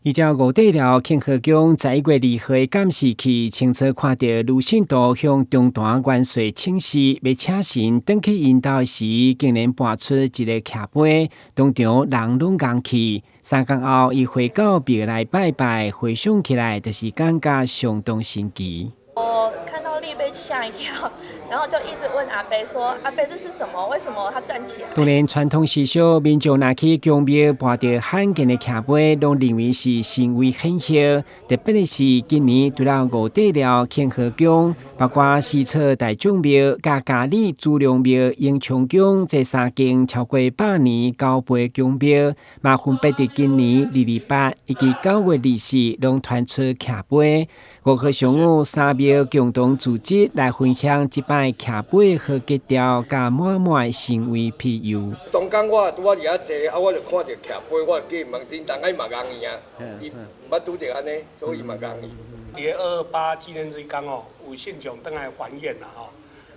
依照五帝廟慶和宮11月2號的監視器，清楚看著女信徒向中壇元帥請示，欲請神轉去𪜶兜的時，竟然跋出一个徛杯，當場人攏戇去。3工後，伊回到廟內拜拜，回想起來，就是感覺相當神奇。我看到立被嚇一跳，然後就一直問阿伯說：“阿伯，這是什麼？為什麼他站起來？” 當然，傳統習俗，民眾若去宮廟跋著罕見的徛杯，攏認為是神威顯赫。特別的是，今年除了五帝廟、慶和宮，包括西側大眾廟、佮佳里朱龍廟、永昌宮這三間超過百年高輩宮廟，嘛分別佇今年228以及9月24攏傳出徛杯。5號上午，三廟共同組織來分享這擺徛杯好格調，佮滿滿的神威庇佑。當工我拄仔佇遐坐，啊，我就看著徛杯，我就去問叮當，伊嘛戇去啊，伊毋捌拄著按呢，所以嘛戇去。佇個228紀念日工哦，有信眾轉來還願啦吼，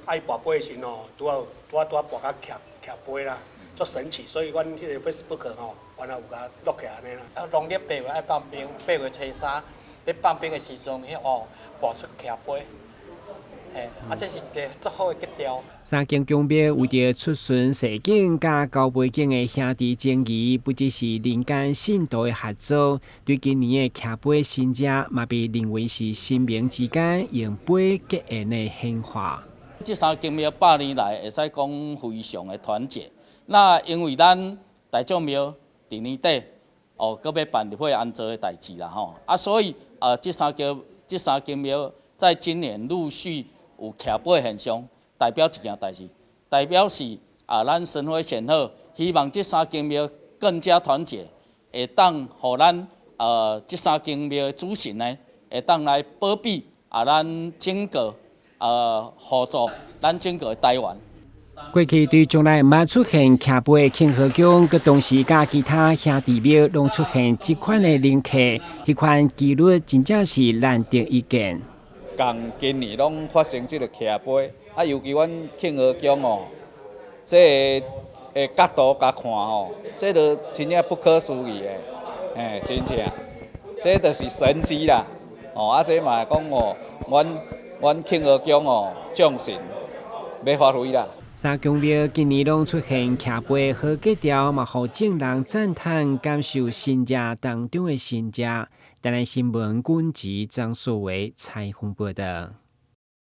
啊，伊跋杯的時吼，拄仔拄仔拄仔跋甲徛徛杯啦，足神奇，所以阮彼个 Facebook 吼，原來有共錄起來按呢啦。啊，農曆八月愛放冰，8月初3，咧放冰的時陣，彼哦跋出徛杯，嘿，啊，這是一个足好的格調。三間宮廟為著出巡社景佮高背景的兄弟情誼，不只是人間信徒的合作，對今年的徛杯神社嘛被認為是神明之間用杯結緣的顯化。這三間廟百年來會使講非常的團結。那因為咱大眾廟佇年底哦，閣欲辦入會安座的代誌啦吼，啊，所以這三間廟在今年陸續有徛杯現象，代表一件代誌，代表是啊，咱神威顯赫，希望這三間廟更加團結，會當予咱這三間廟的主神呢，會當來保庇啊，咱整個輔助咱整個台灣。過去對從來毋捌出現徛杯的慶和宮，閣同時佮其他兄弟廟攏出現這款的靈客，彼款幾率真正是難得一見。仝今年攏發生這个徛杯，啊，尤其阮慶和宮哦，這个的角度共看吼，這个真正不可思議的，嘿，真正，這就是神蹟啦，哦，啊，這嘛講哦，阮慶和宮哦，眾神欲發揮啦。三宮廟今年攏出現徛杯好格調，嘛予眾人讚嘆，感受神社當中的神跡。台南新聞軍籍張素維採訪報導。